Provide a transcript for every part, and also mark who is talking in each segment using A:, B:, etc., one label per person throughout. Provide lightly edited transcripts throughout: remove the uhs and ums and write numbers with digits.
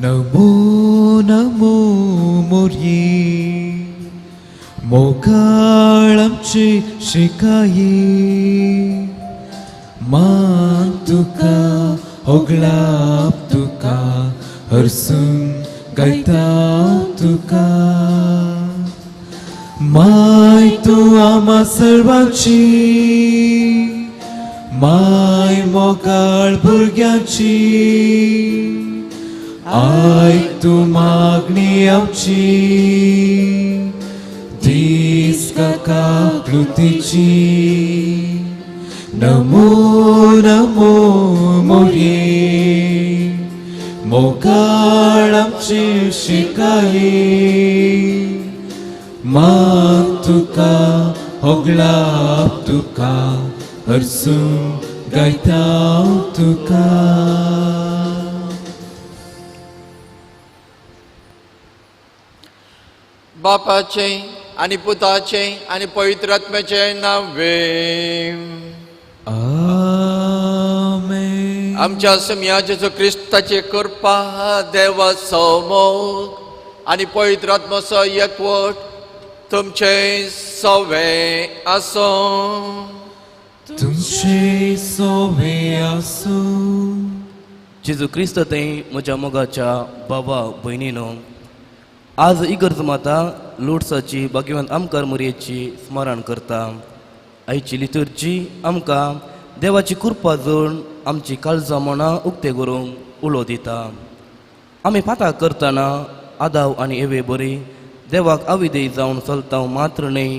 A: नमो नमो मोरये मोगाळ आमची शिकाये मान तुका होगळाप तुका हरसून गायता तुका माय तूं आमा सर्वांची माय मोगाळ भुरग्यांची आयक तूं मागणी आमची दीस काका कृतीची नमो नमो मोरये मोगाळ आमची शिकाये मान तुका होगळाप तुका हरसून गायता तुका.
B: बापाचे आनी पुताचे आनी पवित्र आत्म्याचे नावे.
A: आमेन.
B: आमच्या सम्या जेजू क्रिस्ताचे कृपा देवाचो मोग आनी पवित्र आत्माचो एकवट तुमचे सवे आसूं.
A: तुमचे सोवे आसूं.
C: जेजू क्रिस्त थंय म्हज्या मोगाच्या बाबा भयणीनो, आज इगर्ज माता लोटसाची भाग्यवंत आमकार मोरयेची स्मरण करता. आयची लितुर्जी आमकां देवाची कृपा जोडून आमची काळजां मनां उक्ते करूंक उलो दिता. आमी पातां करतना आदाव आनी एवे बरी देवाक आविदेय जावन चलता मात्र न्हय,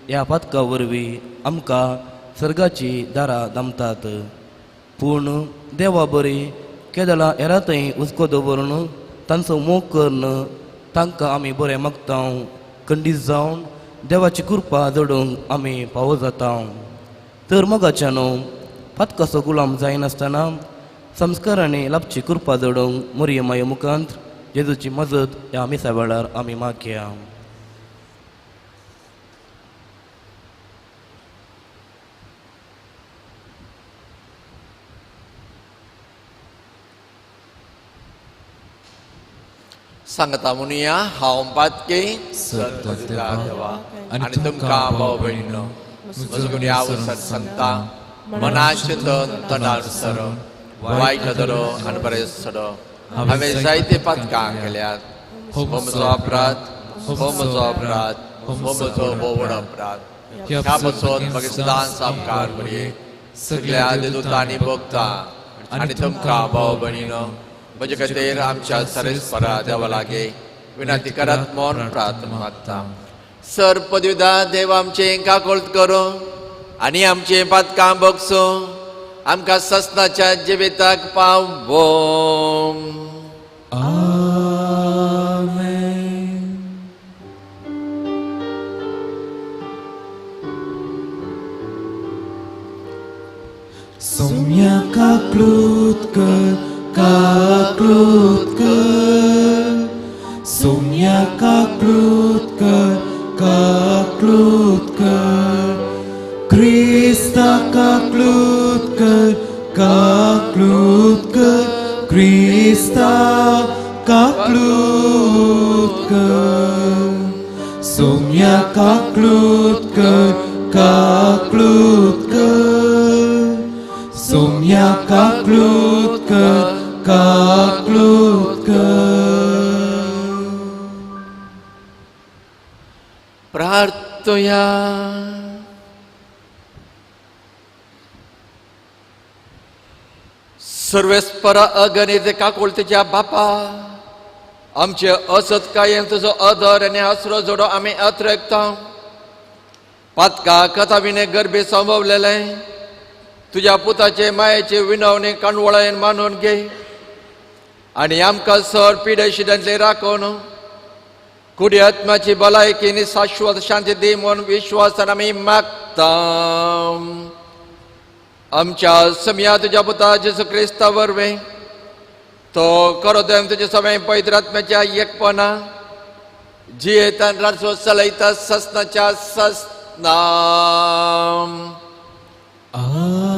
C: ह्या पातका वरवीं आमकां सर्गाची दारां दामतात. पूण देवा बरी केदळां हेरां थंय हुस्को दवरून तांचो मोग करून तांकां आमी बरें मागता खंडीत जावन देवाची कृपा जोडूंक आमी पावो जाता. तर मोगाच्या न्हू पातकाचो गुलाम जायनासतना संस्कारांनी लाभची कृपा जोडूंक मोरये माये मुखांत जेजूची मजत ह्या मिसा वेळार आमी मागया.
B: सांगता म्हणुया, हांव पातकी
A: देवा
B: आनी तुमकां भाव भयणीनो म्हजो गुन्यांव सांगता मना चिंतन तोंडार सर वायट नदरो आनी बरें सडो हांवें जायते पातकां केल्यात. हो म्हजो अपराध, हो म्हजो अपराध, हो म्हजो भोव अपराध. ह्या पासत म्हाका सदांच सामकार बरये सगळ्या देदुतांनी भोगता आनी तुमकां भाव भयणीनो म्हजे खातीर आमच्या सरेस्परा देवा लागीं विनंती करात म्हूण प्रार्थना मागता. सर पदवीदा देव आमचें काकोळत करूं आनी आमचें पातकां भोगसूं आमकां ससनाच्या जिविताक पावों.
A: आमेन. सोम्या काकलूत कर काकलूत कर सोम्या काकलूत कर काकलूत कर क्रिस्ता काकलूत कर काकलूत कर क्रिस्ता काकलूत कर सोम्या काकलूत कर काकलूत कर सोम्या काकलूत कर काकलूत कर.
B: प्रार्थया. सर्वेस्पर अगणित काकुळतेच्या बापा आमचे असत्कायेन तुजो अदर आनी आसरो जोडो आमी अत्रेकता पातका कथाविणे गर्भे संभवलेले तुज्या पुताचे मायेचे विनवणे काणवळायेन मानून घे आनी आमकां सर पिडेशिदांतले राखून कुडी आत्म्याची भलायकी आनी शाश्वत शांती दी म्हूण विश्वासान आमी मागता. आमच्या सम्या तुज्या पुता जेजू क्रिस्ता वरवीं तो करो देव तुजे सगळें पवित्र आत्म्याच्या एकपणा जियेतान राजो चलयता ससनाच्या ससना.
A: आमेन.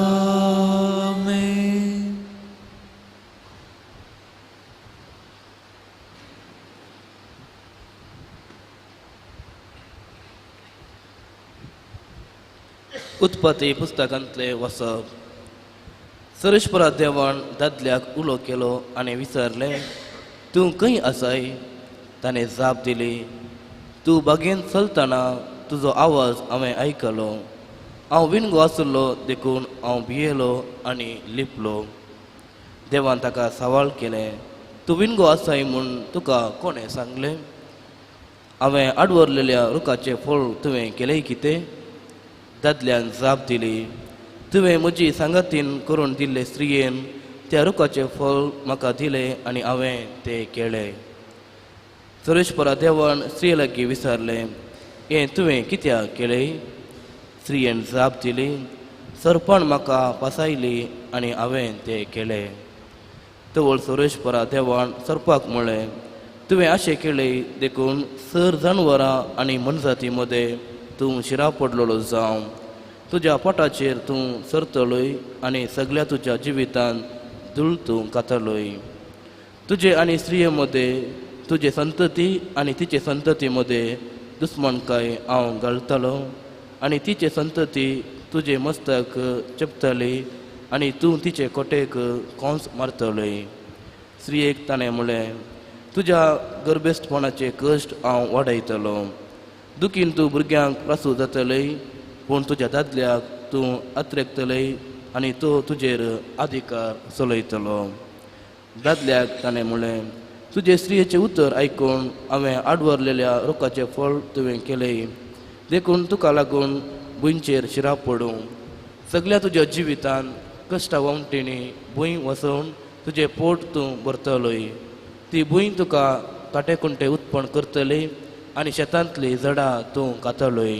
C: उत्पत्ती पुस्तकांतले वसप. सरश्परा देवान दादल्याक उलो केलो आनी विचारलें, तूं खंय आसाय? ताणें जाप दिली, तूं बागेंत चलतना तुजो आवाज हांवें आयकलो. हांव विणगो आसलो देखून हांव भियेलो आनी लिपलो. देवान ताका सवाल केलें, तूं विणगो आसाय म्हूण तुका कोणें सांगलें? हांवें आडवरलेल्या रुखाचें फळ तुवें केलें कितें? दादल्यान जाप दिली, तुवें म्हजी सांगातीन करून दिल्ले स्त्रियेन त्या रुखाचें फळ म्हाका दिलें आनी हांवें तें केलें. सर्वेस्परा देवान स्त्रिये लागीं विचारलें, हें तुवें कित्याक केलें? स्त्रियेन जाप दिली, सरपान म्हाका फसायली आनी हांवें तें केलें. तवळ सर्वेस्परा देवान सरपाक म्हळें, तुवें अशें केलें देखून सर जानवरां आनी मनजाती मदें तूं शिरा पडलेलो जावं. तुज्या पोटाचेर तूं सरतलोय आनी सगळ्या तुज्या जिवितांत धूळ तूं खातलोय. तुजे आनी स्त्रिये मदें, तुजे संतती आनी तिचे संतती मदें दुस्मानकाय हांव घालतलो आनी तिचे संतती तुजे मस्तक चेपतली आनी तूं तिचे कोटेक कोंस मारतलोय. स्त्रियेक ताणें म्हळें, तुज्या गर्भेस्तपणाचे कश्ट हांव वाडयतलो. दुखीन तूं भुरग्यांक प्रासू जातलय, पूण तुज्या दादल्याक तूं अत्रेकतलय आनी तो तुजेर अधिकार चलयतलो. दादल्याक ताणें म्हळें, तुजे स्त्रियेचें उतर आयकून हांवें आडवरलेल्या रुखाचें फळ तुवें केलें देखून तुका लागून भुंयचेर शिराप पडूं. सगळ्या तुज्या जिवितांत कश्टा वांवटींनी भूंय वसोवन तुजें पोट तूं भरतलोय. ती भूंय तुका काटेकुंटे उत्पन्न करतली आनी शेतांतली झाडां तूं खातलोय.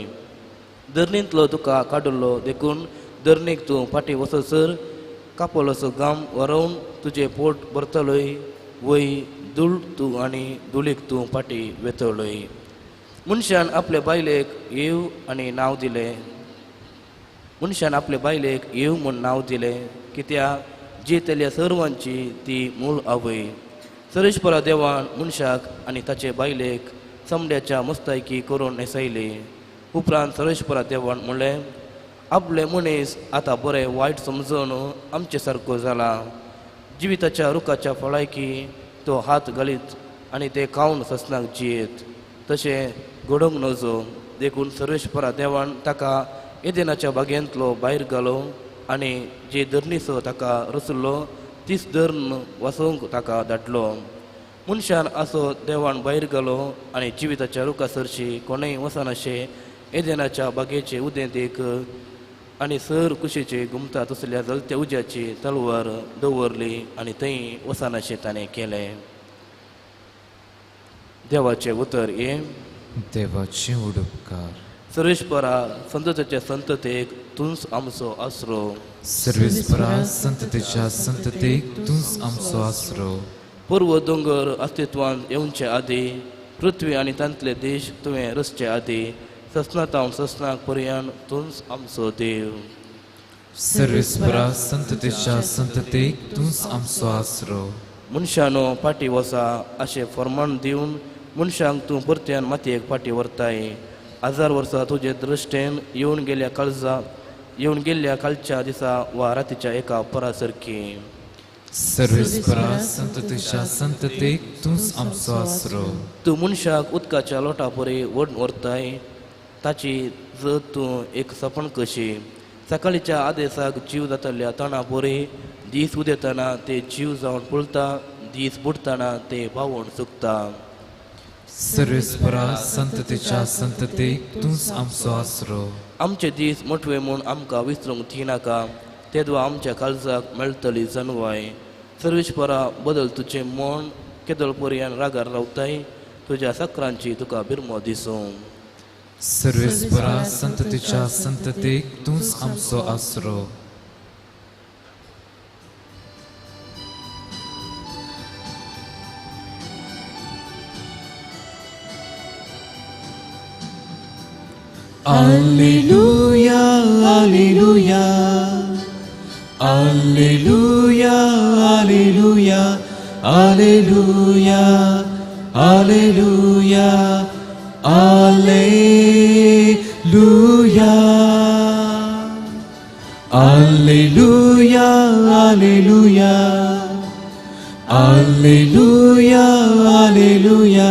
C: धरणींतलो तुका काडलो देखून धरणीक तूं फाटीं वचसर कापलोसो घाम वरोवन तुजें पोट भरतलोय. वय धूळ तूं आनी धुळीक तूं फाटीं वेतलोय. मनशान आपले बायलेक येव आनी नांव दिलें. मनशान आपले बायलेक येव म्हूण नांव दिलें कित्याक जियेतल्या सर्वांची ती मूळ आवय. सर्वेस्परा देवान मनशाक आनी ताचे बायलेक चामड्याच्या मुस्तायकी करून न्हेसयली. उपरांत सर्वेस्परा देवान म्हणलें, आपले मनीस आतां बरें वायट समजून आमचे सारको जाला. जिविताच्या रुखाच्या फळायकी तो हात घालीत आनी ते खावन ससनाक जियेत तशें घडोवंक नजो. देखून सर्वेस्परा देवान ताका एदेनाच्या बागेंतलो भायर घालो आनी जे धरणीचो ताका रचलो तीच धरण वाचोवंक ताका धाडलो. मनशान असो देवान भायर घालो आनी जिविताच्या रुखा सरशी कोणूय वचनाशें एदेनाच्या बागेचे उदेंतेक आनी सर कुशीचे घुमता तसल्या जलत्या उज्याची तलवार दवरली आनी थंय वचनाशें ताणें केलें. देवाचें उतर हें.
A: देवाचें उपकार.
C: सर्वेस्परा संततेच्या संततेक तूंच आमचो आसरो.
A: सर्वेस्परा संततेच्या संततेक तूंच आमचो आसरो.
C: पूर्व दोंगर अस्तित्वांत येवचे आदी, पृथ्वी आनी तांतले देश तुवें रचचे आदी, ससनातावन ससनाक पर्यान तूंच आमचो देव.
A: सर्वेस्परा संततेच्या संततेक तूंच आमचो आसरो.
C: मनशानो फाटीं वसा अशें फर्मान दिवन मनशांक तूं परत्यान मातयेक फाटीं व्हरताय. हजार वर्सां तुजे दृश्टेन येवन गेल्या काळजा येवन गेल्ल्या कालच्या दिसा वा रातीच्या एका परा सारकी.
A: सर्वेस्परा संततेच्या संततेक तूंच आमचो आसरो.
C: तूं मनशाक उदकाच्या लोटा परी ओडून व्हरताय, ताची जत तूं एक सपन कशी. सकाळीच्या आदेसाक जीव जातल्या तणा परी दीस उदेतना ते जीव जावन फुलता, दीस बुडटना ते बावून सुकता.
A: सर्वेस्परा संततेच्या संततेक तूंच आमचो आसरो.
C: आमचे दीस मोटवे म्हूण आमकां विसरूंक दिनाका, तेदवा आमच्या काळजाक मेळटली जनवाय. सर्वेस्परा बदल तुजें मन, केदळ पर्यान रागार रावताय, तुज्या सक्रांची तुका बिरमो दिसूं.
A: सर्वेस्परा संततेच्या संततेक तूंच आमचो आसरो. Alleluia, Alleluia, Alleluia, Alleluia, Alleluia, Alleluia, Alleluia. Alleluia, alleluia, alleluia, alleluia,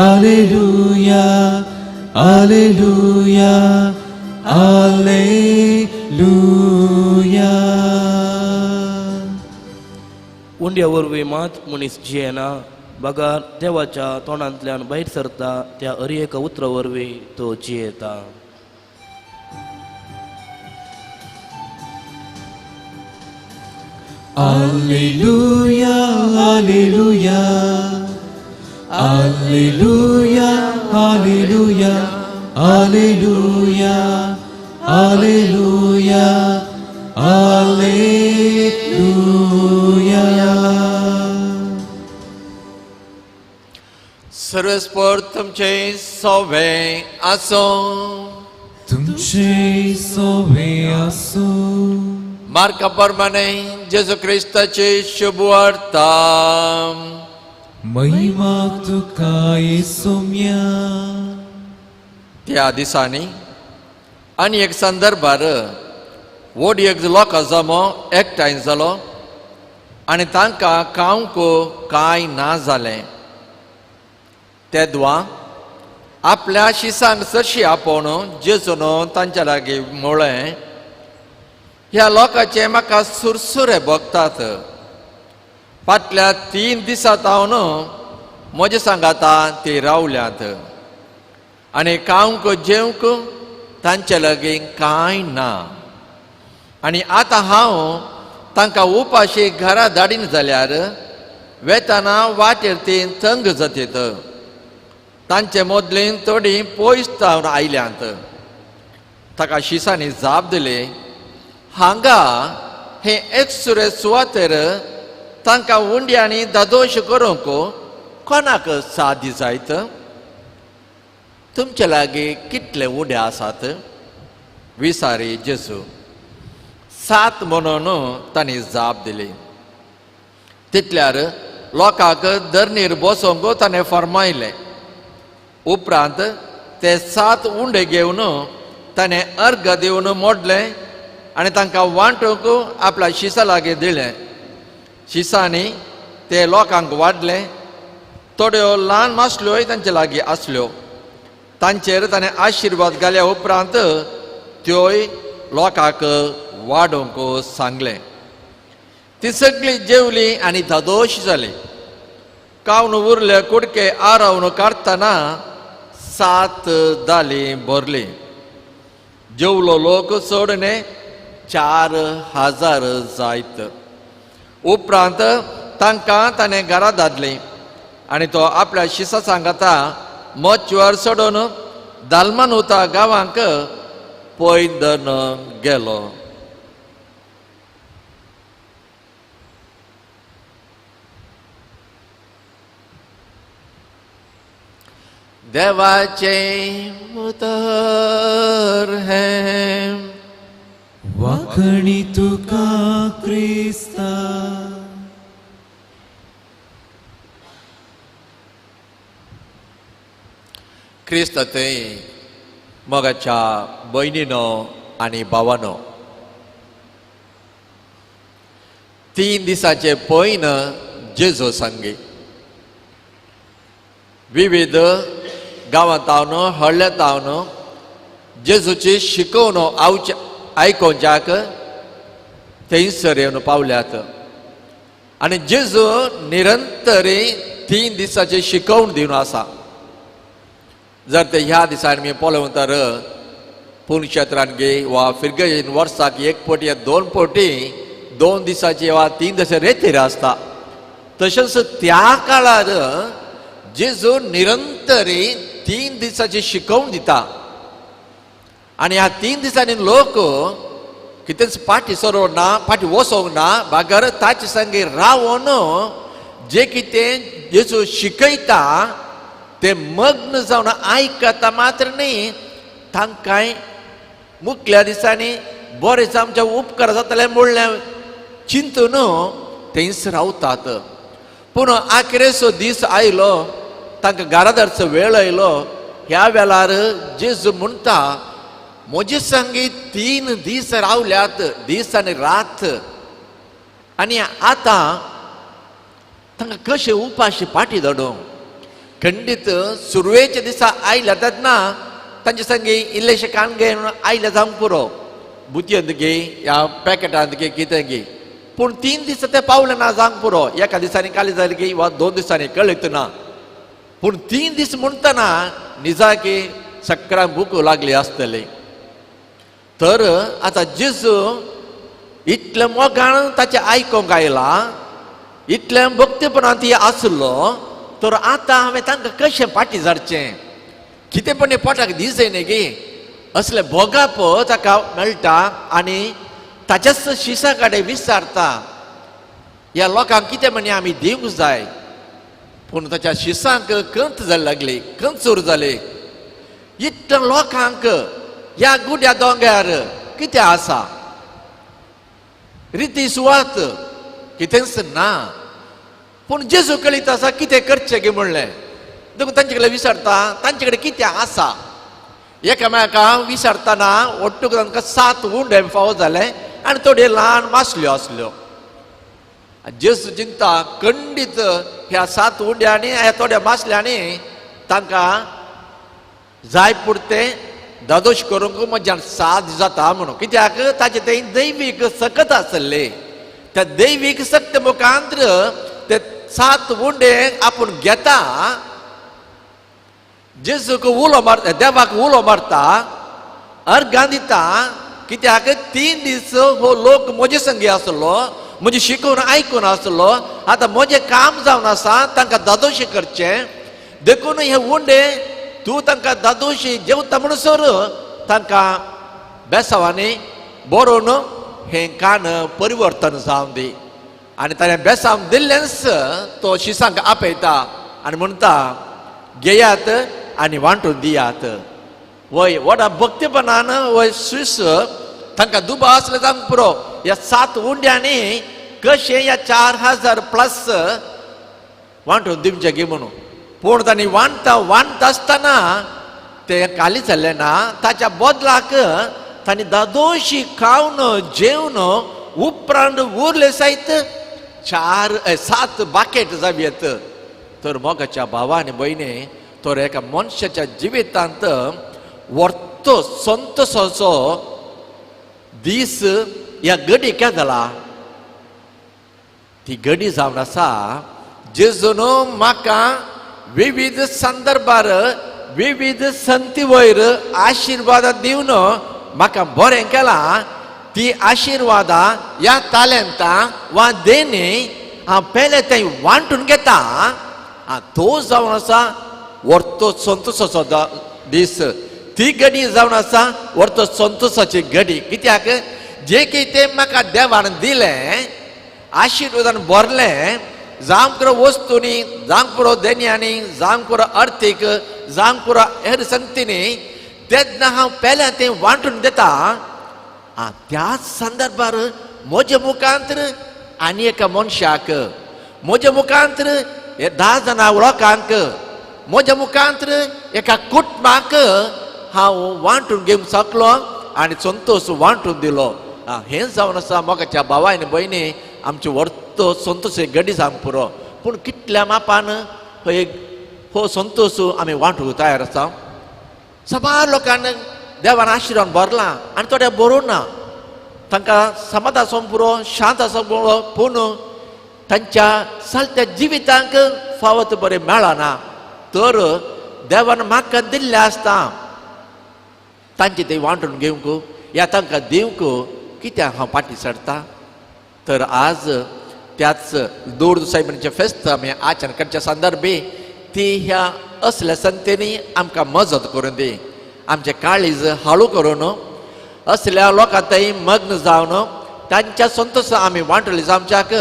A: alleluia, alleluia, alleluia.
C: उंड्या वरवीं मात मनीस जियेना बगर देवाच्या तोंडांतल्यान भायर सरता त्या हर एका उतरा वरवीं तो जियेता.
A: Alleluia, alleluia, alleluia, alleluia, alleluia, alleluia, alleluia.
B: सर्वेस्पर तुमचे सोवे आसूं.
A: तुमचे सोवे आसूं.
B: मार्का प्रमाणे जेजू क्रिस्ताची शुभवार्ता.
A: महिमा तुका येसुम्या.
B: त्या दिसांनी आनी एक संदर्भार व्हड एक लोकां जमो एकठांय जालो आनी तांकां खावंक कांय ना जालें. तेदवा आपल्या शिसांक सरशी आपोवन जेजून तांच्या लागीं म्हळें, ह्या लोकांचे म्हाका सुरसुरे भोगतात. फाटल्या 3 दिसां जावन म्हजे सांगाता ती रावल्यात आनी खावंक जेवंक तांचे लागीं कांय ना. आनी आतां हांव तांकां उपाशी घरा धाडीन जाल्यार वेताना वाटेर ती तंग जातीत. तांचे मदलीं थोडीं पयस जावन आयल्यांत. ताका शिसांनी जाप दिली, हांगा हे एकसुरे सुवातेर तांकां उंड्यांनी दादोश करूंक कोणाक सादी जायत? तुमचे लागीं कितले उंडे आसात? विसारी जेजू. 7 म्हणून तांणी जाप दिली. तितल्यार लोकांक धरणीर बसोवंक ताणें फर्मायलें. उपरांत ते 7 उंडे घेवन ताणें अर्घ दिवन मोडलें आनी तांकां वांटूंक आपल्या शिसा लागीं दिलें. शिसांनी ते लोकांक वाडलें. थोड्यो ल्हान मासल्योय तांचे लागीं आसल्यो. तांचेर ताणें आशिर्वाद घाल्या उपरांत त्योय लोकांक वाडोवंक सांगलें. ती सगळीं जेवली आनी धादोश जाली. कावन उरले कुडके आरावन काडटना 7 दालीं भरलीं. जेवलो लोक चड न्ही 4000 जायत. उपरांत तांकां ताणें घरा धाडलीं आनी तो आपल्या शिसा सांगाता मचवर चडोवन दालमानुता गांवांक पयदन गेलो. देवाचें उतर हें.
A: वाखणी तुका क्रिस्ता.
B: क्रिस्त थंय मोगाच्या भयणीनो आनी भावानो, 3 दिसांचे पयन जेजू सांगी विविध गांवांत हांव हळ्ळ्यांत हांव जेजूची शिकोवन आवचे आयकोवच्याक थंयसर येवन पावल्यात. आनी जेजू निरंतरी 3 दिसांची शिकोवण दिवन आसा. जर ते ह्या दिसांनी आमी पळोवं तर पुणक्षेत्रान गे वा फिरगेन वर्साक 1 पटी या 2 पटी 2 दिसांची वा 3 दिसांची रेतीर आसता. तशेंच त्या काळार जेजू निरंतरी 3 दिसांची शिकोवण दिता. आनी ह्या 3 दिसांनी लोक कितेंच फाटीं सरोंक ना, फाटीं वचोंक ना, बगर ताचे संगी रावन जे कितें जेजू शिकयता ते मग्न जावन आयकता मात्र न्ही, तांकांय मुखल्या दिसांनी बरें आमच्या उपकार जातले म्हणलें चिंतून थंयच रावतात. पूण आखरेचो दीस आयलो, तांकां घरा धाडचो वेळ आयलो. ह्या वेळार जेजू म्हणटा, म्हजे संगी 3 दीस रावल्यात, दीस आनी रात, आनी आतां तांकां कशें उपाशी पाटी धाडूं? खंडीत सुरवेच्या दिसा आयल्या तेन्ना तांचे संगी इल्लेशे कान घे आयल्या जावंक पुरो, बुतयेंत घे ह्या पॅकेटांत घे कितें घे, पूण 3 दीस ते पावले ना जावंक पुरो. एका दिसांनी काली जाली की वा 2 दिसांनी कळयत ना, पूण 3 दीस म्हणटना निजाकी सक्रांक भूक लागली आसतली. तर आतां जेजू इतलें मोगान ताचें आयकूंक आयला, इतलें भक्तीपणान ती आसलो, तर आतां हांवें तांकां कशें फाटीं झाडचें? कितें पण पोटाक दिसय न्ही गी, असलें भोगाप ताका मेळटा आनी ताच्याच शिसा कडेन विचारता ह्या लोकांक कितें म्हणी आमी दिवंक जाय. पूण ताच्या शिसांक कंत जाली लागली, कंचूर जाली. इतल्या लोकांक ह्या गुड्या दोंगर कितें आसा, रिती सुवात कितेंच ना. पूण जेजू कळीत आसा कितें करचें गे म्हणलें. देखून तांचे कडेन विचारता तांचे कडेन कितें आसा. एकामेका विचारतना ಒಟ್ಟುಗು तांकां 7 उंडे फावो जाले आनी थोड्यो ल्हान मासल्यो आसल्यो. जेजू चिंता खंडीत ह्या 7 उंड्यांनी ह्या थोड्या मासल्यांनी तांकां जाय पुरतें दादोश करूंक म्हज्यान साद जाता म्हणून. कित्याक ताचें तें दैवीक सकत आसलें, त्या दैवीक शक्त मुखांत्र ते 7 उंडे आपूण घेता, जेजूक उलो मारता, देवाक उलो मारता, अर्गां दिता. कित्याक 3 दीस हो लोक म्हजे संगी आसलो, म्हजें शिकून आयकून आसलो, आतां म्हजें काम जावन आसा तांकां दादोशी करचें, देखून हे उंडे तूं तांकां दादोशी जेवता म्हणसर तांकां बेसांवांनी बरोवन हें कान परिवर्तन जावन दी. आनी ताणें बेसांव दिल्लेंच तो शिसांक आपयता आनी म्हणटा घेयात आनी वांटून दियात. वय व्हडा भक्तीपणान वय शिस तांकां दुबाव आसले जावंक पुरो, ह्या 7 उंड्यांनी कशें ह्या 4000 प्लस वांटून दिवचें गे म्हणून. पूण तांणी वांटता वांटता आसतना तें खाली जालें ना, ताच्या बदलाक तांणी दादोशी खावन जेवन उपरांत उरले सायत 4-7 बाकेट जावयेत. तर मोगाच्या भावा आनी भयणी, तर एका मनशाच्या जिवितांत वर्तो संतोषाचो दीस ह्या गडी केदला, ती गडी जावन आसा जेजून म्हाका विविध संदर्भार विविध संती वयर आशिर्वाद दिवन म्हाका बरें केलां. ती आशिर्वादां ह्या तालेंतां वा देणी हांव पेले थंय वांटून घेता. तो जावन आसा वर्तो संतोषाचो दीस, ती गडी जावन आसा वर्तो संतोषाची गडी. कित्याक जे कितें म्हाका देवान दिलें, आशिर्वादान भरलें, जावंक पुरो वस्तूंनी, जावंक पुरो देण्यांनी, जावंक पुरो अर्थीक, जावंक पुरो हेर संगतींनी, तेन्ना हांव पेल्या तें वांटून दिता. त्याच संदर्भार म्हज्या मुखांत्र आनी एका मनशाक, म्हज्या मुखांत्र 10 जाणां लोकांक, म्हज्या मुखांत्र एका कुटुंबाक हांव वांटून घेवंक शकलो आनी संतोष वांटून दिलो. हें जावन आसा मोगाच्या भावा आनी भयणी आमचे वर्तो संतोष गडी जावंक पुरो. पूण कितल्या मापान हो संतोष आमी वांटूंक तयार आसा. साबार लोकांक देवान आशिर्वाद भरला आनी थोड्या बरोवंक ना, तांकां समाधान आसूंक पुरो, शांत आसूंक पुरो, पूण तांच्या चलत्या जिवितांक फावो तें बरें मेळना. तर देवान म्हाका दिल्लें आसता तांचें तें वांटून घेवंक या तांकां दिवंक कित्याक हांव फाटीं सरता. तर आज त्याच दूर साहेबांचें फेस्त आमी आचरण करच्या संदर्भे ती ह्या असल्या संगतींनी आमकां मजत करून दी, आमचें काळीज हाळू करून असल्या लोकां थंय मग्न जावन तांच्या संतोश आमी वांटली जावच्याक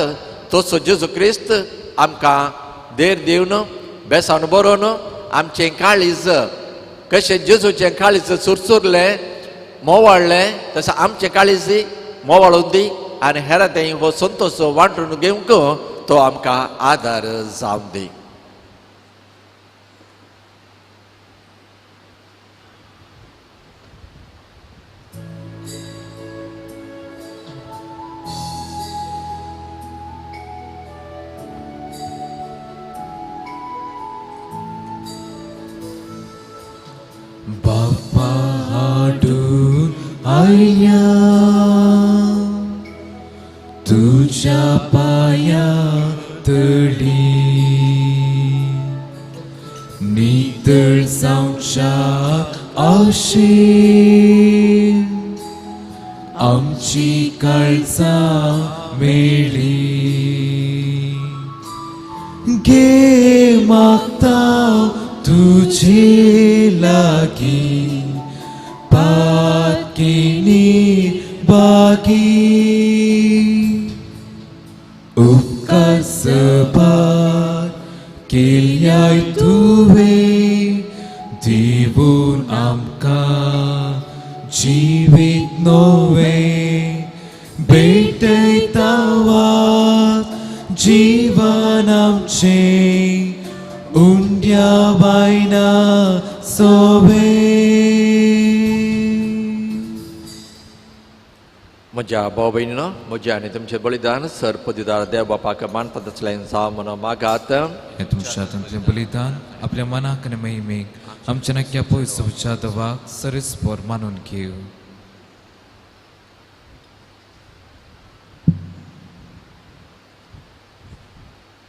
B: तसो जेजू क्रिस्त आमकां देर दिवन बेसावन बरोवन आमचें काळीज कशें जेजूचें काळीज सुरसुरलें मोवाळ्ळें तशें आमचें काळीज मोवाळून दी आनी हेरां थंय हो संतोश वांटून घेवंक तो आमकां आदार जावन दी.
A: आयल्या तुझ्या पाया तळी नितळ जावच्या आशेन आमची काळजां मेळ्ळी. घे मागता तुझे लागीं पातकिणी बागी उपकार सबार केल्याय तुवें दिवून आमकां जिवीत नवें भेटयता वाट जीवन आमचें उंड्या वायना सोबें.
B: म्हज्या भाव भयणीनो, म्हजें आनी तुमचें बलिदान सर पदवीदार देव बापाक मानपाक आसलें जावं म्हणून मागात.
A: हें तुमच्या हातांतलें बलिदान आपल्या मनाक आनी महिमेक आमच्या नक्या पयसुच्या दवाक सरेस्पोर मानून घेव.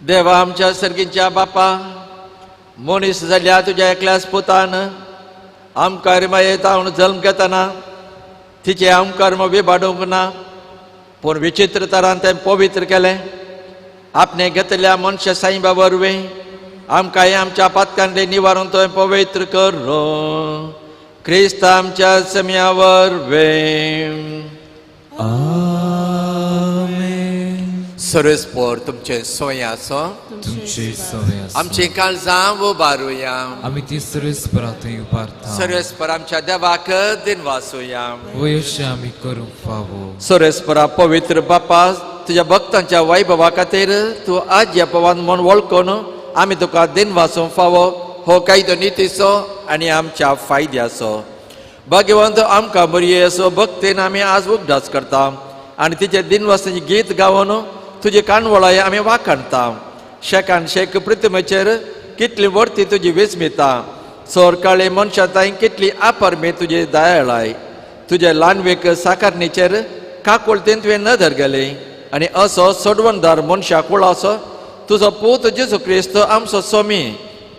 B: देवा आमच्या सर्गीच्या बापा, मनीस जाल्या तुज्या एकल्याच पुतान आमकां रिमायेत हांव जल्म घेतना तिचें आमकां विबाडूंक ना, पूण विचित्र तरान तें पवित्र केलें. आपणें घेतल्या मनशा साईबा वरवीं आमकां आमच्या पातकांतलें निवारून तुवें पवित्र कर. क्रिस्त आमच्या सम्या वरवीं. सर्वेस्पोर तुमचे सोय आसो,
A: तुमचे सोय आसो.
B: आमची काळजां उबारुया,
A: आमी ती सर्वेस्परा थंय उबारता.
B: सर्वेस्पर आमच्या देवाक दिनवासुया,
A: वयशे आमी करूंक फावो.
B: सर्वेस्परा पवित्र बापा, तुज्या भक्तांच्या वैभवा खातीर तूं आज्या पवन म्हूण वळखून आमी तुका दिनवासूंक फावो. हो कायदो नितीचो आनी आमच्या फायद्याचो. भाग्यवंत आमकां बरी असो भक्तीन आमी आज उगडास करता आनी तिचे दिनवासाचें गीत गावन तुजी कानवळाय आमी वाखाणता. शेकान शेक प्रतिमेचेर कितली वर्ती तुजी विस्मिता, सोरकाळी मनशां तांय कितली आपरमी तुजी दयाळाय. तुजे ल्हानवेक साकारणीचेर काकुळतीन तुवें नदर गेली आनी असो सोडवणदार मनशा कुळाचो तुजो पूत जेजू क्रिस्त आमचो स्वामी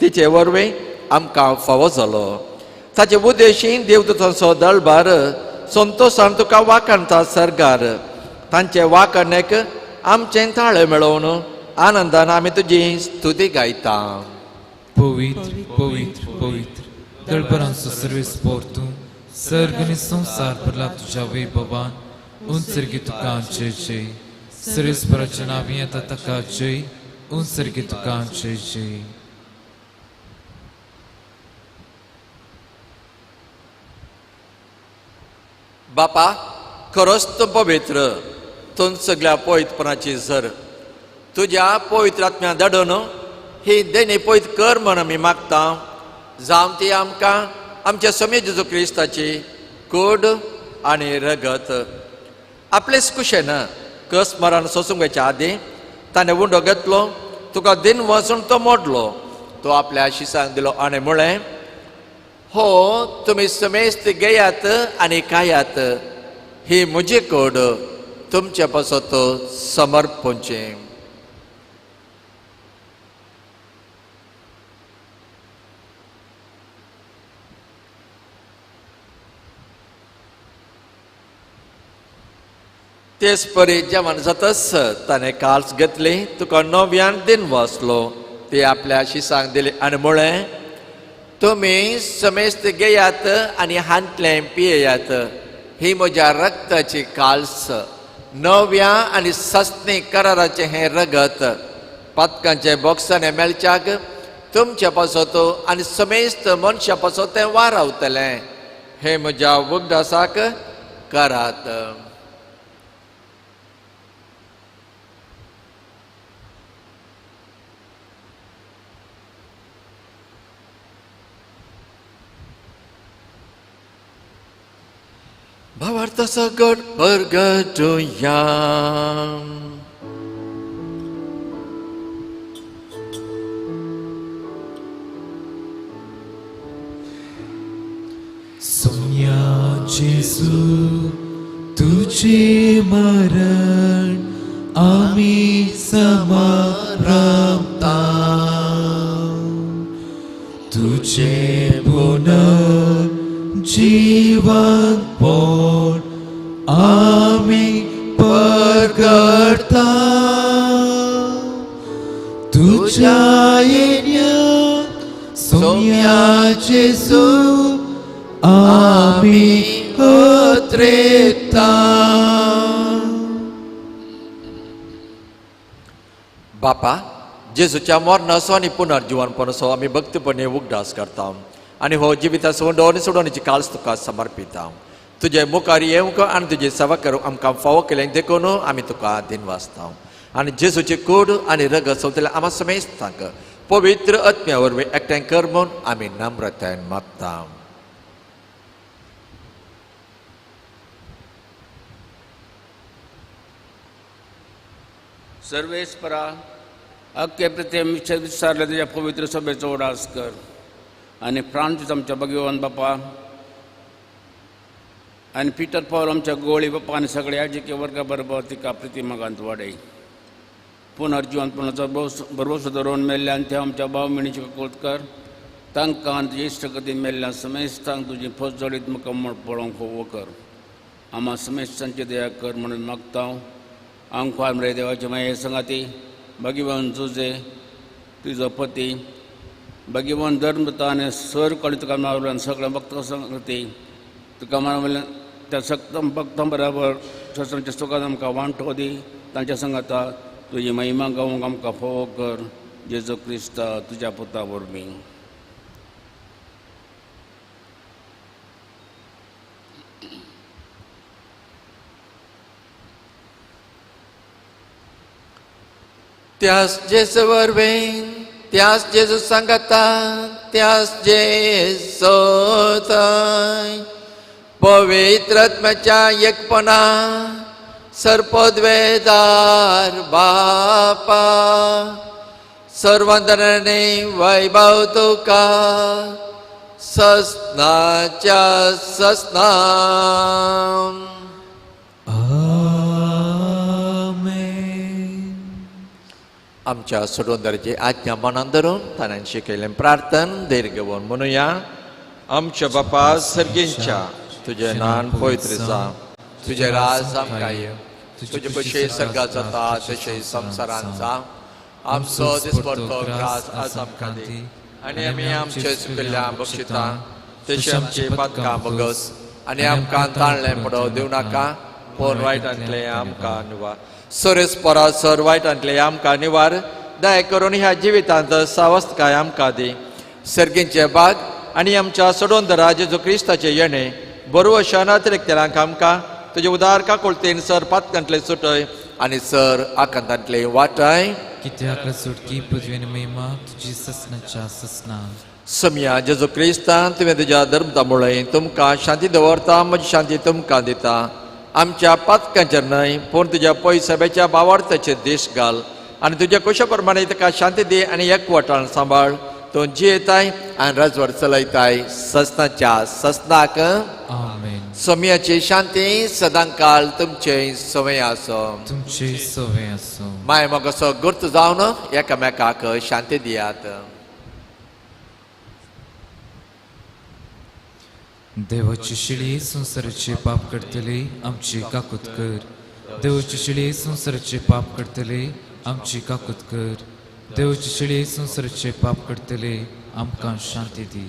B: तिचे वरवीं आमकां फावो जालो. ताचे उद्देशीन देवदूतांचो दळबार संतोशान तुका वाखाणता सरगार. तांचे वाखाणेक आमचें ताळे मेळोवन आनंदान आमी तुजी स्तुती गायता.
A: पवित्र पवित्र पवित्र दळबरांचो सर्वेस्पोर तूं, सर्ग आनी संवसार भरला तुज्या वैभवान. उंचर्गी तुका आमचे जय. सर्वेस्पराच्या नांवी येता ताका जय. उंचर्गी तुका आमचे जय.
B: बापा, खरोच तूं पवित्र, तूं सगळ्या पवित्रपणाची सर. तुज्या पवित्र आत्म्या धाडून ही देणी पवित्र कर म्हण आमी मागता. जावं ती आमकां आमच्या स्वामी जेजू क्रिस्ताची कूड आनी रगत. आपलेच कुशेन कस मरण सोसूंक वयच्या आदीं ताणें उंडो घेतलो, तुका दिन वचून तो मोडलो, तो आपल्या शिसांक दिलो आनी म्हळें, हो तुमी समेस्त घेयात आनी खायात, ही म्हजी कूड तुमचे पासत समर्पणचें. तेच परी जेवण जातच ताणें काल्स घेतली, तुका नव्यान दिन वाचलो, ती आपल्या शिसांक दिली आनी म्हळें, तुमी समेस्त घेयात आनी हांतलें पियेयात, ही म्हज्या रक्ताची काल्स, नव्या आनी सस्नी कराराचें हें रगत. पातकांचे बोक्साने मेळच्याक तुमचे पासत आनी समेस्त मनशा पासत तें वारावतलें. हें म्हज्या उगडासाक करात. भावार्थ सगट परगटुया.
A: सोन्या जेजू तुझे मरण आमी समारंभता तुझे पुनर्जीवनपण आमी परगटता तुझ्या येण्या सोम्या जेजू आमी अत्रेता.
B: बापा जेजूच्या मरणाचो आनी पुनर्जीवनपणाचो आमी भक्तीपणे उगडास करता आनी हो जिविताचो आनी सोडवणेची काळज तुका समर्पिता. तुजे मुखार येवंक आनी तुजी सेवा करूंक आमकां फावो केलें देखून आमी तुका दिनवासता आनी जेजूची कूड आनी रगत सोंपतल्या आमा समेस्तांक पवित्र आत्म्या वरवीं एकठांय कर म्हूण आमी नम्रतायेन मागता.
D: सर्वेस्परा अख्खे प्रथम विचारले तुज्या पवित्र सभेचो उडास कर आनी फ्रांसीस आमच्या भगवान बापा आनी पिटर पावल आमच्या गोळी बापा आनी सगळ्या याजकी वर्गा बरोबर तिका प्रतिमागांत वाडय. पुनर्जीवनपणाचो भरवसो धरून मेल्ल्यान त्या आमच्या भाव भयणीची काकूळट कर. तांकां आनी तुजे इश्टगतीन मेल्ल्या समेस्तांक तुजी फौजडीत मुकम्मळ पळोवंक फावो कर. आमा समेस्तांची दया कर म्हणून मागता. आमकां मरे देवाचे माये संगाती भगवान जुजे तुजो पती भगवान धर्मता आनी सर कळी तुका मारल्यान सगळ्या भक्त संगती तुका मारल्यान त्या सक्त भक्तां बराबर शस्त्रांच्या सुखान आमकां वांटो दी. तांच्या संगाता तुजी महिमा गावंक आमकां फावो कर. जेजू क्रिस्ता तुज्या पुता वरवीं.
B: त्यास जेजू वरवीं, त्यास जेजू सांगाता, त्यास जेजू थंय पवित्र आत्म्याच्या एकपणा सर्पद्वेदार बापा सर्वांतराने वैभव तुका ससनाच्या ससना. आमच्या सोडवणदाराची आज्ञा मनान धरून ताणें शिकयलें प्रार्थन धैर्य घेवन म्हणुया. आमच्या बापा सर्गींच्या तुजें नांव पवित्र जावं, तुजें राज आमकां येवं, तुजे कशें सर्गांत जाता तशें संवसारांत जावं. आमचो दिसपडतो ग्रास आज आमकां दी आनी आमी आमचे चुकिल्ल्या बक्षिता तशें आमचे पातकां बगस आनी आमकां ताणलें पडोवं दिवं नाका, पूण वायटांतलें आमकां निवार. सोरेस परा सर वायटांतलें आमकां निवार. दया करून ह्या जिवितांत सावस्तकाय आमकां दी. सर्गींचे बाग आनी आमच्या सोडवणदारा जेजू क्रिस्ताचें येणें बरो अशा नातिरिक्तल्यांक आमकां तुजे उदार काकुळतेन सर पातकांतलें सुटय आनी सर आकांतांतलें वाटाय.
A: कित्याक सुटकी पृथ्वी महिमा तुजी ससनाच्या ससना.
B: समया जेजू क्रिस्तान तुवें तुज्या धर्मता मुळें तुमकां शांती दवरता, म्हजी शांती तुमकां दिता. आमच्या पातकांचेर न्हय पूण तुज्या पयसभेच्या बावार्थाचेर देश घाल आनी तुज्या कुशा प्रमाणे ताका शांती दी आनी एकवटान सांबाळ. तूं जियेताय आनी राजवट चलयताय ससनाच्या ससनाक.
A: आमेन.
B: सोम्याची शांती सदांकाळ तुमचे सवय आसो.
A: तुमचे सवय आसो.
B: माय मग असो गुर्त जावन एकामेकाक शांती दियात.
A: देवाची शिळी संवसाराचे पाप करतले आमची काकूत कर. देवाची शिळी संवसाराचे पाप करतले आमची काकूत कर. देवाची शिळी संवसाराचे पाप करतले आमकां शांती दी.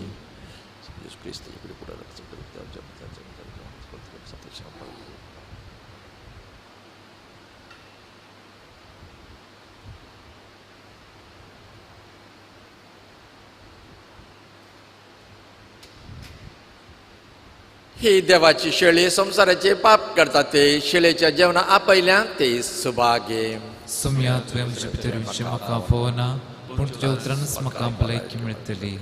B: ही देवाची शेळी संवसाराचे पाप करता ते शेळेच्या जेवणा आपयल्या ते सुभागे.
A: सोम्या तुवें म्हज्या भितर येवचें म्हाका फावना, पूण तुज्या उतरानच म्हाका भलायकी मेळटली.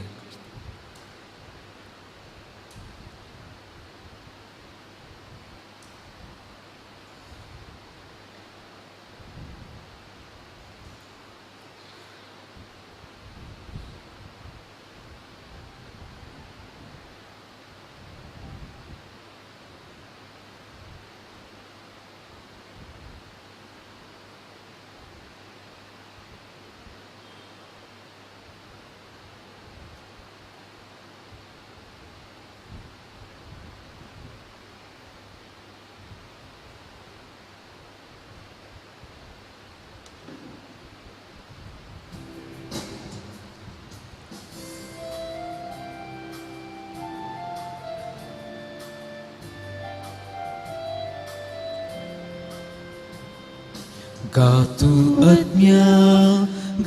A: गा तूं आत्म्या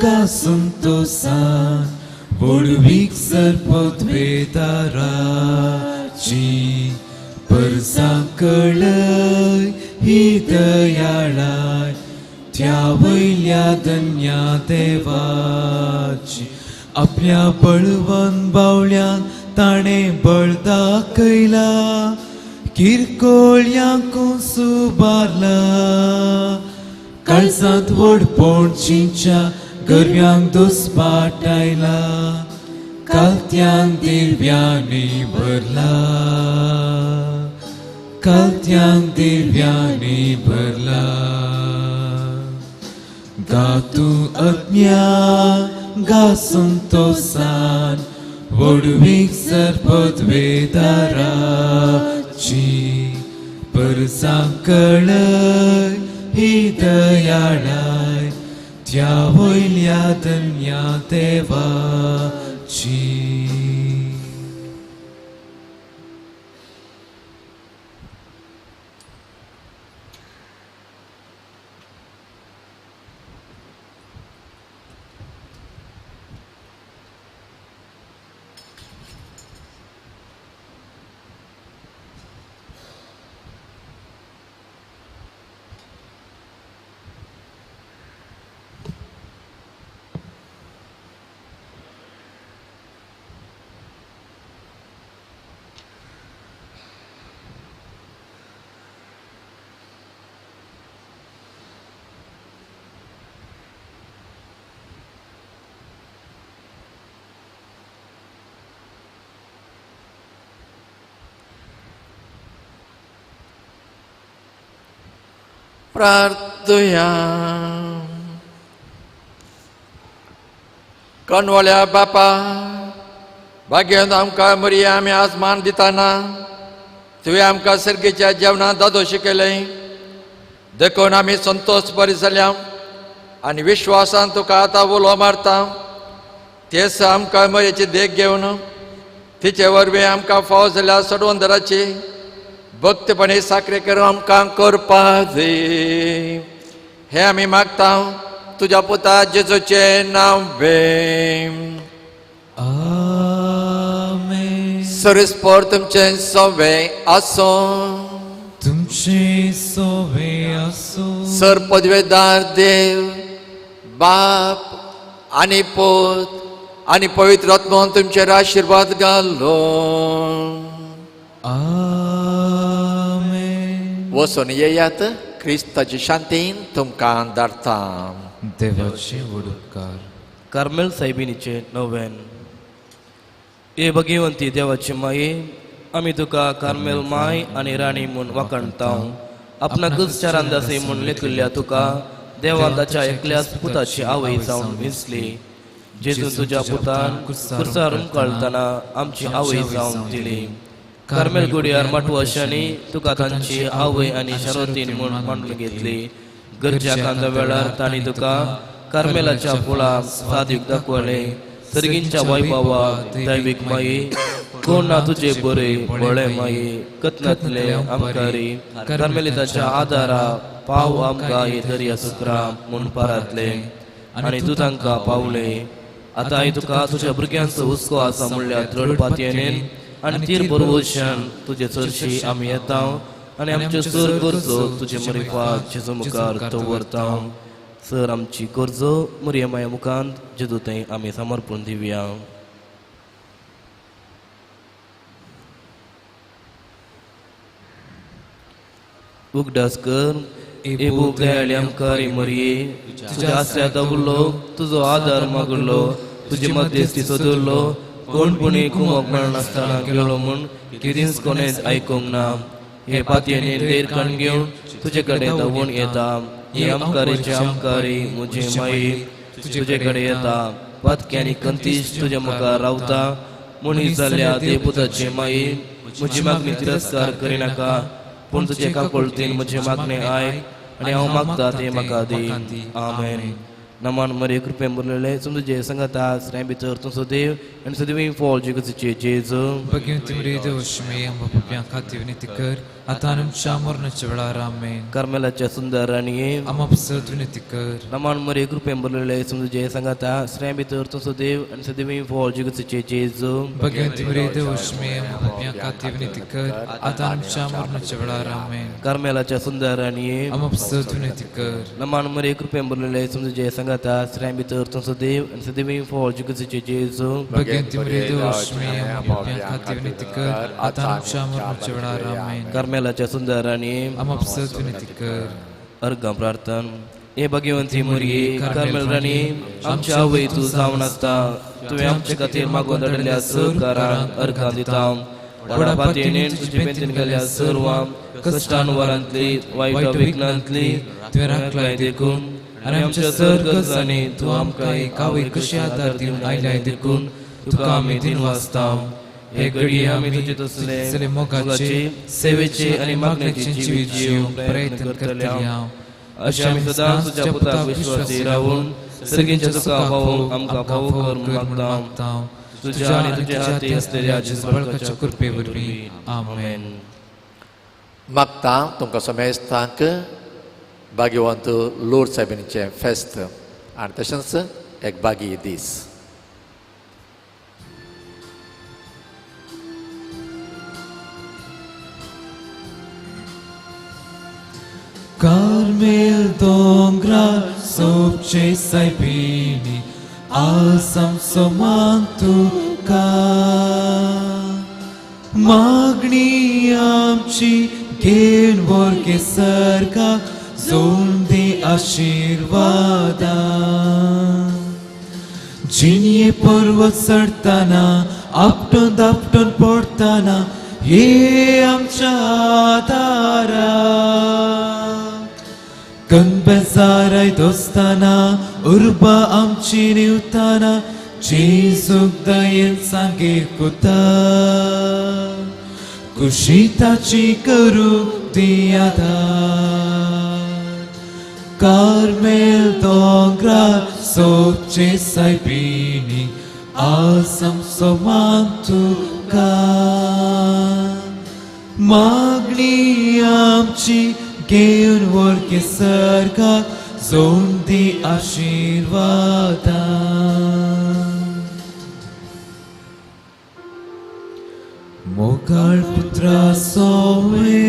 A: गा संतोसान व्हडवीक सरपदवेदाराची परसां कळय ही दयाळाय त्या वयल्या धन्या देवाची. आपल्या बळवंत बावल्यान ताणें बळ दाखयला किरकोळयांक सुबारला. काळजांत व्हडपण चिंच्या गरव्यांक दुस्पाटायला कालत्यांक दिव्यांनी भरला कालत्यांक दिव्यांनी भरला. गा तूं आत्म्या गा संतोसान व्हडवीक सरपदवेदाराची परसां कळय ही दयाळाय त्या वयल्या धन्या देवाची.
B: प्रार्थुया. कणवल्या बापा भाग्यवंत आमकां मरिया आमी आज मान दिताना तुवें आमकां सर्गेच्या जेवणांत दादो शिकयलें देखून आमी संतोश बरी जाल्या आनी विश्वासान तुका आतां उलो मारता. तेच आमकां मरियेची देख घेवन तिचे वरवीं आमकां फावो जाल्या सडवंदराची भक्तपणे साखरे करून आमकां करपा जाय हें आमी मागता तुज्या पुता जेजूचें नांव
A: आमेन.
B: सरिस्पर तुमचें सवें आसूं
A: तुमचें सवें आसूं.
B: सर पदवेदार देव बाप आनी पूत आनी पवित्र आत्मोन तुमचेर आशिर्वाद घालो. वचून येयात क्रिस्ताची शांतीन तुमकां धाडटा.
A: देवाचे उपकार.
C: कार्मेल सायबिणीचे नोवेन. हे भगिवंती देवाची माये आमी तुका कार्मेल माय आनी राणी म्हूण वाखाणता. आपणाकूच चारांत आसी म्हूण लेखिल्ल्या तुका देवान ताच्या एकल्याच पुताची आवय जावन विंचली. जेजून तुज्या पुतान कुर्सार उमकाळतना आमची आवय जावन दिली. कार्मेल गुडियार माटवाशांनी तुका तांची आवय आनी शारोतीन म्हूण मांडून घेतली. गरज्या कांदा वेळार तांणी तुका कार्मेलाच्या फुलां सादीक दाखवले. सर्गींच्या वैभवा दैवीक माई कोण ना तुजे बरे बळे माई कथनांतले आमकारी कार्मेलिताच्या आदारा पाव आमकां हे दर्या सुक्रा म्हूण पारातले आनी तूं तांकां पावले. आतां तुका तुज्या भुरग्यांचो हुस्को आसा म्हणल्यार दृढ पातयेन आनी तीर बरवशान तुजे चडशी आमी येता आनी आमच्यो सर गरजो तुजे मरिफात जेजू मुखार दवरता. सर आमची गरजो मरिया माया मुखांत जेजू थंय आमी समर्पण दिवया. उगडास कर एबू दयाळी आमकारी मरिये तुज्या आसऱ्या दवरलो तुजो आदार मागलो तुजे मध्यस्थी सोदलो कोण पुणी कुमोक मेळनासतना गेलो म्हूण कितेंच कोणेंच आयकूंक ना. हे पातयेनी देर काण घेवन तुजे कडेन धांवून येता. हे आमकारीचे आमकारी म्हजे माई तुजे कडेन येता. पातक्यांनी कंतीश तुज्या मुखार रावता. मनीस जाल्या देवपुताची माई म्हजी मागणी तिरस्कार करिनाका पूण तुजे काकुळतीन म्हजे मागणें आयक आनी हांव मागता तें म्हाका दी. आमेन. नमान मरे कृपेन भरलेले तुमचे संगता स्नेह भितर तुमचो देव आनी सदैव फॉल जिगतीचे जेजू.
A: भगिनी मरिये देवाची माये आमकां पापयां खातीर विनंती कर आतां आमच्या मरणाच्या वेळार आमेन.
C: कार्मेलाच्या सुंदर राणये
A: आमा पासत विनंती कर.
C: रमान मरे कृपेन भरलेले तुझे सांगाता श्रेय भितर तुजो देव आनी सदैव फळ जिगतीचे जेजू.
A: भगवंती मरे देवशमे आमा पापयां खातीर विनंती कर आतां आमच्या मरणाच्या वेळार आमेन.
C: कार्मेलाच्या सुंदर राणये
A: आमा पासत विनंती कर.
C: रमान मरे कृपेन भरलेले तुझे सांगाता श्रेय भितर तुजो देव आनी सदैव फळ जिगतीचे जेजू.
A: भगवंती मरे देवशमे आमा पापयां खातीर विनंती कर आतां आमच्या मरणाच्या वेळार आमेन.
C: कार्मेलाच्या सुंदर राणये
A: आमा पासत विनंती कर.
C: अर्घ प्रार्थन. हे भगवंती मुरये कार्मेल राणी आमच्या आवय तूं जावन आसता तुवें आमचे खातीर मागून धाडिल्ल्या सरकारांक अर्घां दिता. व्हडा पातयेन तुजे बेंतीन गेल्ल्या सर्वां कश्टान वरांतली वायट विघ्नांतली
A: तुवें राखलाय देखून आनी आमच्या सर गरजांनी तूं आमकां एक आवय कशी आदार दिवन आयल्याय देखून तुका आमी दिनवासता.
C: हे घडये आमी तुजे तसले
A: मोगाचे
C: सेवेचे आनी मागण्याचे जिवीत जिवंक
A: प्रयत्न करतले हांव.
C: अशें आमी सदांच तुज्या पुताक विश्वासी रावून सर्गींच्या तुका पावोवंक आमकां फावो कर म्हूण मागता. तुज्या आनी तुज्या हाती आसलेल्या जेजू बाळकाच्या कृपे वरवीं आमेन.
B: मागता तुमकां समेस्तांक भाग्यवंत लोर्ड सायबिणीचें फेस्त आनी तशेंच एक बागी दीस.
A: कार्मेल दोंगरार सोबचे सायबिणी आसामचो मान तुका मागणी आमची घेवन वर्गे सर्गाक जोडून दी आशिर्वादा. जिणये पर्वत चडताना आपटून दापटून पडताना हे आमच्या आदारा. कनबेजाराय दोस्ताना उर्बा आमची निवताना जेजूक दयेन सांगे कुता खुशी ताची करूं दी आदार. कार्मेल दोंगरार सोबचे सायबिणी आसामचो मान तुका मागणी आमची घेवन वर्गे सर्गाक जोडून दी आशिर्वादा. मोगाळ पुत्रा सोवे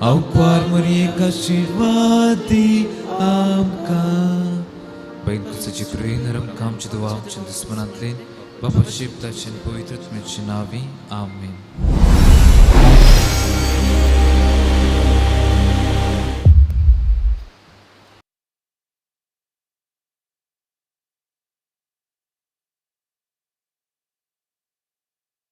A: आवपार मरयेक आशिर्वाद दी आमकां. बैल तुझी कृपेन आमकां आमची दुवा आमच्या दुस्मनांतल्यान बापा शिपताचे पवित्र आत्म्याचे नांवी आमेन.